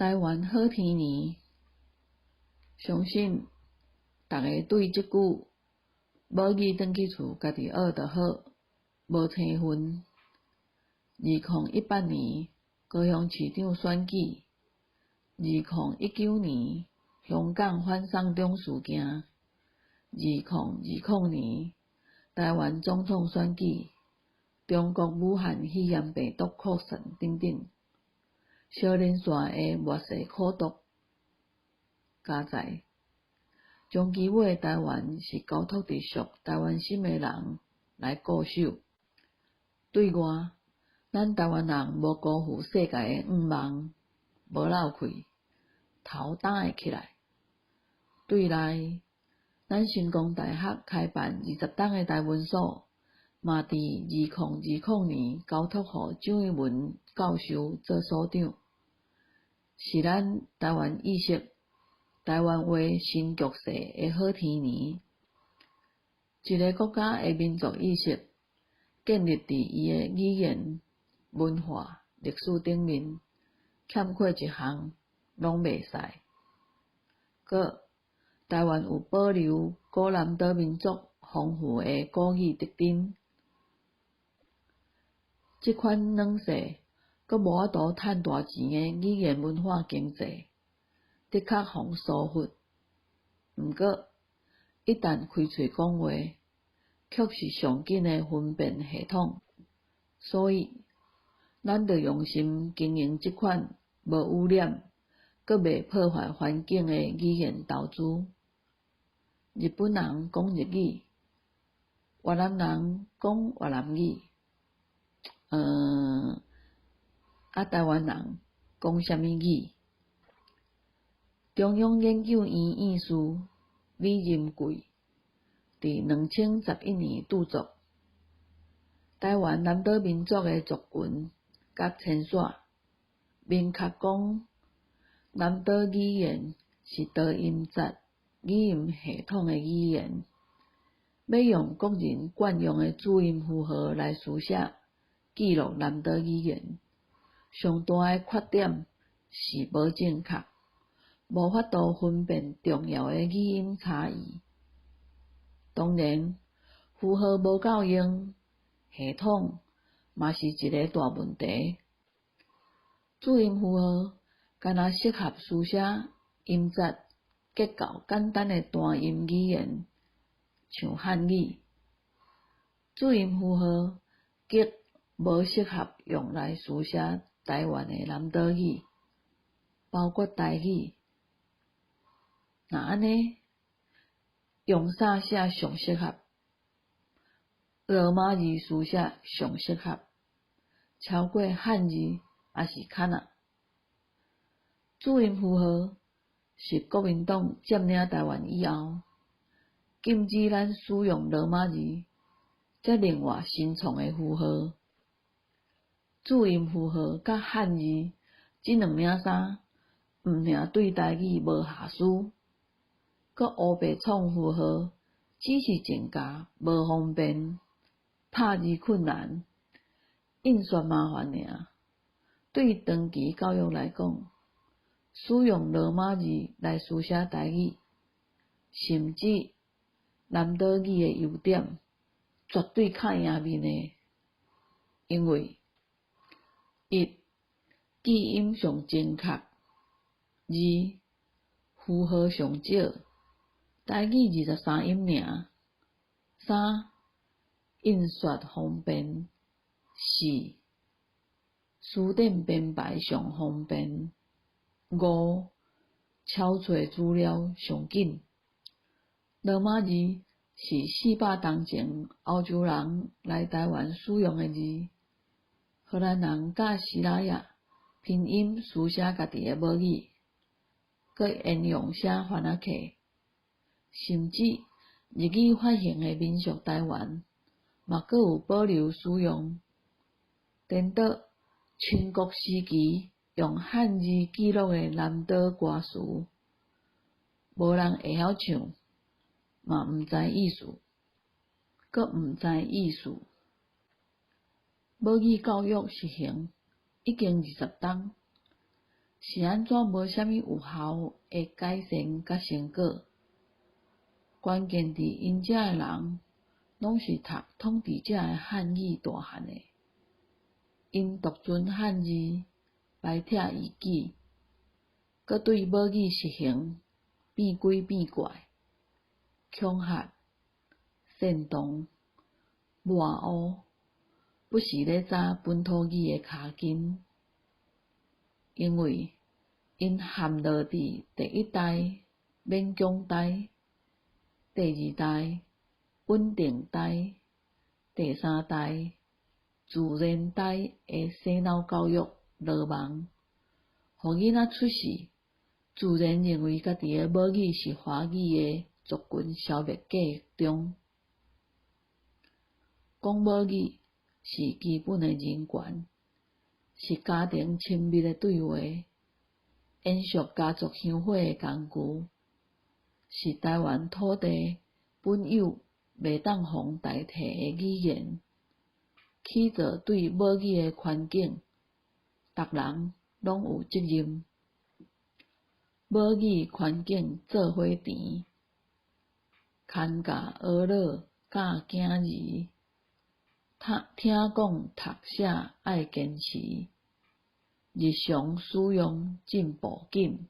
台灣好天年，相信逐家對這句母語轉去厝家己學就好，無青分。2018年高雄市長選舉，2019年香港反送中事件，2020年台灣總統選舉，中國武漢肺炎病毒擴散等等，相連線的末世苦毒加載，終其尾台灣是交託佇屬台灣心的人來固守。對外，咱台灣人無辜負世界的願望，無落氣，頭擔會起來。對內，咱成功大學開辦20冬的台文所，嘛佇2020年交託予蔣一文教授做所長，是咱台灣意識、台灣話新局勢的好天年。一个國家的民族意識建立佇伊的語言、文化、歷史頂面，欠缺一項攏袂使。閣，台灣有保留古南島民族豐富的古語特徵，這款軟勢閣無法度趁大錢的語言文化經濟，的確予疏忽。毋過，一旦開喙講話，卻是上緊的分辨系統。所以，咱著用心經營這款無污染、閣袂破壞環境的語言投資。日本人講日語，越南人講越南語，啊，台灣人講啥物語？中央研究院院士李壬貴佇2011年著作《台灣南島民族的族群佮遷徙》，明確講南島語言是多音節語音系統的語言，欲用國人慣用的注音符號來書寫記錄南島語言，上大的缺點是無正確，無法度分辨重要的語音差異。當然，符號無夠用，系統嘛是一个大問題。注音符號敢若適合書寫音節結構簡單的單音語言，像漢語。注音符號極無適合用來書寫台灣的南島語，包括台語。若按呢，用啥寫上適合？羅馬字書寫上適合，超過漢字抑是卡納？注音符號是國民黨佔領台灣以後，禁止咱使用羅馬字，才另外新創的符號。注音符號佮漢字這兩領衫，毋爾對台語無瑕疵，閣烏白創符號，只是增加無方便，拍字困難，印刷麻煩爾。對長期教育來講，使用羅馬字來書寫台語，甚至南島語的優點，絕對較贏面的，因為一記音上精確，二符號上少，台語23音爾，三印刷方便，四辭典編排上方便，五抄揣資料上緊。羅馬字是400冬前歐洲人來台灣使用的字，荷蘭人佮西拉雅拼音書寫家己的母語，閣沿用寫番仔客，甚至日語發行的民俗台灣，嘛閣有保留使用。顛倒清國時期用漢字記錄的南島歌詞，無人會曉唱，嘛毋知意思，閣毋知意思。母語教育實行已經20冬，是按怎無啥物有效的改善佮成果？關鍵佇𪜶遮的人，攏是讀統治者的漢語大漢的，𪜶獨尊漢字，排斥異己，閣對母語實行變鬼變怪、恐嚇、煽動、抹烏，不時咧紮本土語的跤筋，因為𪜶陷落佇第一代勉強代、第二代穩定代、第三代自然代的洗腦教育羅網，予囡仔出世，自然認為家己的母語是華語的族群消滅計畫中。講母語是基本的人權，是家庭親密的對話，延續家族香火的工具，是台灣土地本有袂當予代替的語言。起造對母語的環境，逐人攏有責任。母語環境做伙甜，牽教學老教囝兒，聽講讀寫愛堅持，日常使用進步緊，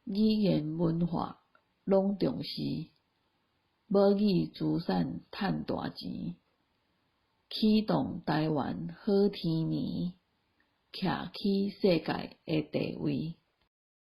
語言文化攏重視，母語資產趁大錢，啟動台灣好天年，徛起世界的地位。